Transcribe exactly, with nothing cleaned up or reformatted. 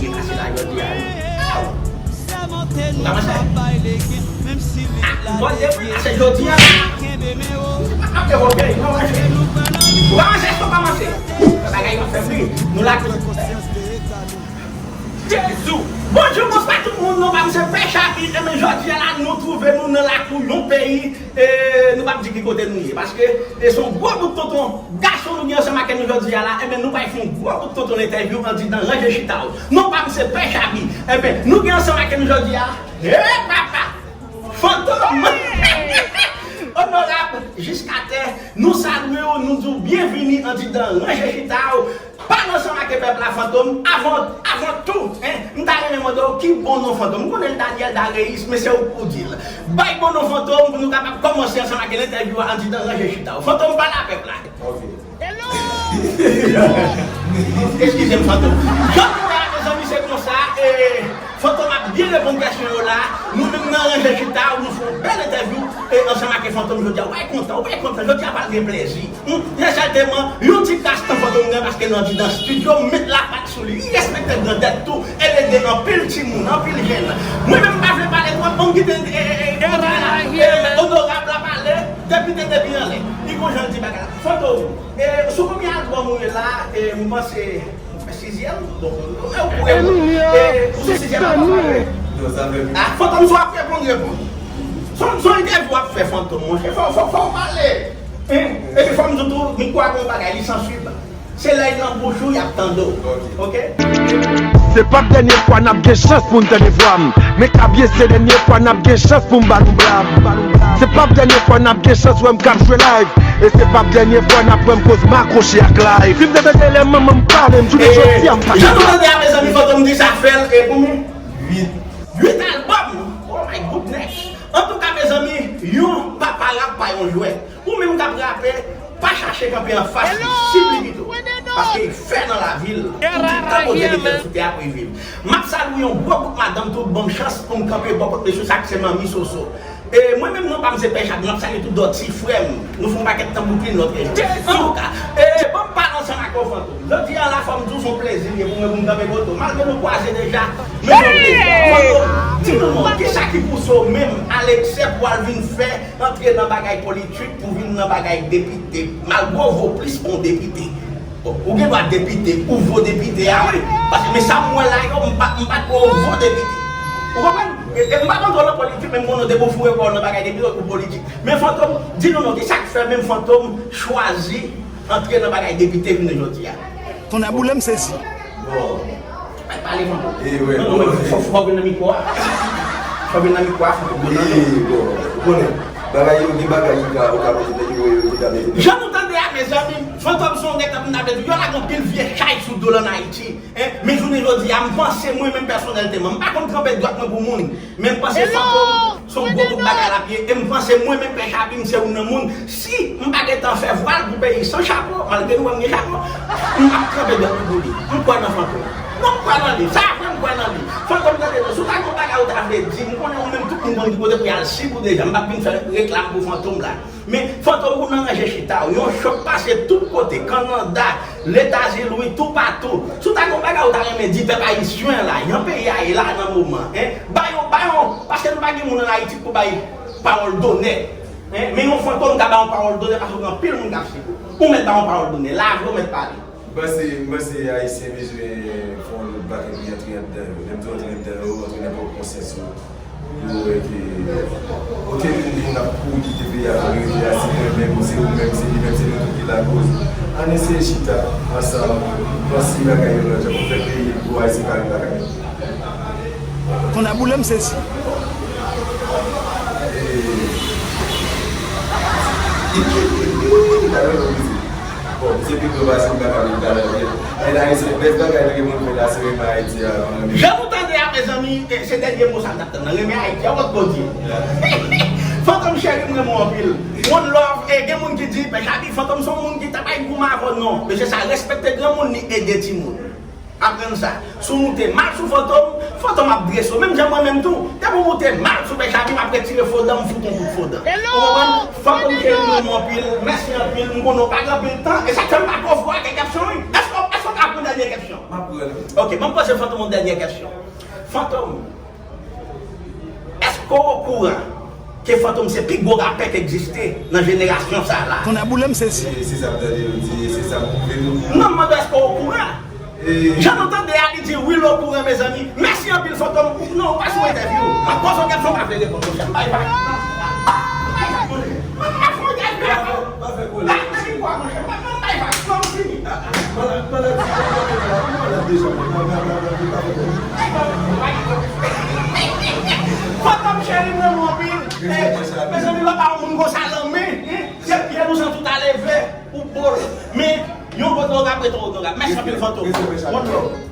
Kase la jodi a wi. Ou ka panse? Ah, bon, depi se jodi a. Ap devlope, nou ka panse. Ou ka panse, ou ka panse. Bagay yo fè bri. Nou la tou. Jezi! Bonjou, bonswa tout moun, non pa m se Pè Chabi, e men jodi a la, nou twouve nou nan lakou yon peyi, e nou p ap di ki kote nou ye, paske e se yon gwo bout tonton gason nou gen ansanm ak nou jodi a la, e men nou pral fè yon gwo bout tonton entèvyou andidan ranje chita w. Non pa m se Pè Chabi, e men nou gen ansanm ak nou jodi a, e papa! Fantom! Onorab Jiskatè, nou salye w, nou di w byenvini andidan ranje chita w. Pale ansanm ak pèp la, Fantom. Avan, avan tou, en, m ta renmen mande w ki bon non Fantom. M konnen l Daniel Dareis, men se ou k pou di l. Bay bon non Fantom pou nou kapab kòmanse ansanm ak entèvyou a andidan ranje chita w. Fantom, pale a pèp la. Ok. Eskize m, Fantom. Jan nou wè a, mezanmi, se konsa. E, Fantom ap byen reponn kesyon yo la. Nou menm nan ranje chita, nou fè yon bèl entèvyou e ansanm ak Fantom jodi a. Ou pa kontan, ou pa kontan. Jodi a pral gen plezi. Hum, trè sètènman, yon ti kras tan Fantom gen paske l andidan estidyo, m met lapat sou li. Li respekte grandèt tou e l ede anpil timoun, anpil jèn. Mwen menm m pa vle pale twòp, ban m kite, e, e, e, e, onorab la pale, depite depi anlè. Li gon jan l di bagay la. Fantom, e, sou konbyen albòm ou ye la? E, m panse sizyèm, donk, e, ou, e, ou sou sizyèm albòm la, wi. Yo, sa fè. Ah, Fantom, si w ap reponn, reponn. Se yon, se yon entèvyou w ap fè, Fantom, monchè. Fò, fò, fò w pale. Hein? Epi fò m di w tou, mikwo a gen yon bagay, li sansib. Se lè l nan bouch ou, y ap tande w. Ok? Se p ap dènye fwa n ap gen chans pou n tande vwa m. Men kabye se dènye fwa n ap gen chans pou m ba nou blag. Se p ap dènye fwa n ap gen chans wè m k ap jwe live. E se p ap dènye fwa n ap wè m koz m akwoche ak live. Si m te tande lè manman m pale m, jounen jodi a m pa. Jan nou tande a, mezanmi, Fantom di sa fè l, e konbyen? Uit. Uit albòm! Oh my goodness! Antouka, mezanmi, yon papa rap pa yon jwèt. Ou menm k ap rape, pa chache kanpe anfas li, sipliye pito. Paske fè nan lavi l, tout tan Bondye mete l sou tè a pou l viv. M ap salye yon gwo bout madanm tou, ban m chans pou m kanpe bò kot mesye sa k se Manmi Soso. E mwen menm non pa m se Pè Chabi, m ap salye tout dòti frè m. Nou fè yon pakèt tan Brooklyn lòt jou. Antouka, e ban m pale ansanm ak ou Fantom. Jodi a la fò m di w se yon plezi l ye pou mwen pou m kanpe kote w. Malgre nou kwaze deja, men se yon plezi. Fantom, di nou non, kisa ki pouse w menm, Alexè, pou w al vin fè antre nan bagay politik, pou vin nan bagay depite, malgre w vo plis ke yon depite. Bon, ou gen dwa depite, ou vo depite a, wi. Paske, men sa m wè la yo, m pa, m pa t wè w vo depite. Ou konprann? E, e m pa t antre nan politik, men m konnen depi w foure kò w nan bagay depite, ou politik. Men Fantom, di nou non, kisa k fè menm Fantom chwazi antre nan bagay depite jounen jodi a? Tonnè boule m sezi. Bon. Ay, pale, Fantom. E, wi, non, non, bon, men fò, fò w vin nan mikwo a. Fò w vin nan mikwo a, Fantom. E, bon, ou konnen, bagay yo, gen bagay ki ka, ou ka mete tèt yo, yo, ki ka mete. Jan nou tande a, mezanmi, Fantom se yon nèg k ap, m ta vle di, yo lage anpil vye chay sou do l ann Ayiti. En, men jounen jodi a, m panse mwen menm pèsonèlteman, m pa konn tranpe dwèt mwen pou moun, men m panse Fantom se yon gwo bout bagay l ap ye, e m panse mwen menm Pè Chabi, m se youn nan moun, si m pa gentan fè vwal pou peyi san chapo, malgre nou wè m gen chapo, m ap tranpe dwèt mwen pou li. M kwè nan Fantom. Non, m kwè nan li. Sa vre, m kwè nan li. Fantom, tande non, si w ta gen yon bagay ou ta vle di, m konnen ou menm tout moun konn ki kote pou y al sib ou deja, m p ap vin fè reklam pou Fantom la. Men, Fantom, ou nan ranje chita w, yon chòk pase tout kote, Kanada, Letazini, toupatou. Si w ta gen yon bagay ou ta renmen di pèp ayisyen la, jan peyi a ye la nan moman, en, ba yo, ba yo, paske nou pa gen moun ann Ayiti pou bay pawòl donè, en, men yon Fantom ka ba yon pawòl donè paske w gen anpil moun k ap sib ou. Ou mèt ba yon pawòl donè, lave w mèt pale. M panse, m panse Ayisyen bezwen fè yon lòt bagay pou y antre anndan yo. Lè m di antre anndan yo, antre nan pwòp konsyans yo. Yo wè ke okenn moun ap kouri kite peyi a, kouri rete a, se mwen menm, se ou menm, se li menm, se nou tout ki lakòz. Ann eseye chita ansanm, panse bagay yon lòt jan pou fè peyi a, pou Ayisyen pa ret lakay yo. Tonnè boule m sezi. Bon, se pi gwo pase m ka pale talè, men. Ayisyen, bèl bagay nou gen pou n fè la, se renmen Ayiti a, renmen. Jan nou tande a, mezanmi, e, se dènye mo sa n t ap tann nan, renmen Ayiti a, wòt Bondye. Fantom cheri, m renmen w anpil. One love, e, gen moun ki di, Pè Chabi, Fantom se yon moun ki ta bay goumen avè w, non. Mesye sa respekte granmoun, li ede timoun. Aprann sa. Si w moute mal sou Fantom, Fantom ap drese w. Menm jan mwen menm tou, depi w moute mal sou Pè Chabi, m ap retire fo dan, m fout yon kout fo dan. Ou konprann? Fantom cheri, m renmen w anpil. Mèsi anpil. M konnen w pa gen anpil tan. E sa k fè m pa ko vwa gen kèsyon, wi. Èske, èske w ka pran dènye dènyè kèsyon. M ap pran li. Ok, ban m poze Fantom yon dènyè kèsyon. Fantom, èske w okouran ke Fantom se pi gwo rapè ki egziste nan jenerasyon sa a la? Konn a boule m sezi. Se, se sa m tande yo di, se sa m pwouve nou. Non, m mande èske w okouran? Jan nou tande a, li di wi, l okouran, mezanmi. Mèsi anpil, Fantom. Non, ou pa sou entèvyou. M ap poze w kèsyon, m pa vle reponn, monchè. M bay vag. M bay vag, monchè. M ap fè yon dèyè vag. Pa fè kolè, monchè. M bay vag, non, m fini. Maladi, maladi, maladi deja. Fantom cheri, m renmen w anpil. Mezanmi, lòt a yon moun konsa nan men. Se pye nou jan tout a leve. Ou bòl. Men, yon kote w rap, rete w rap. Mèsi anpil, Fantom. One love.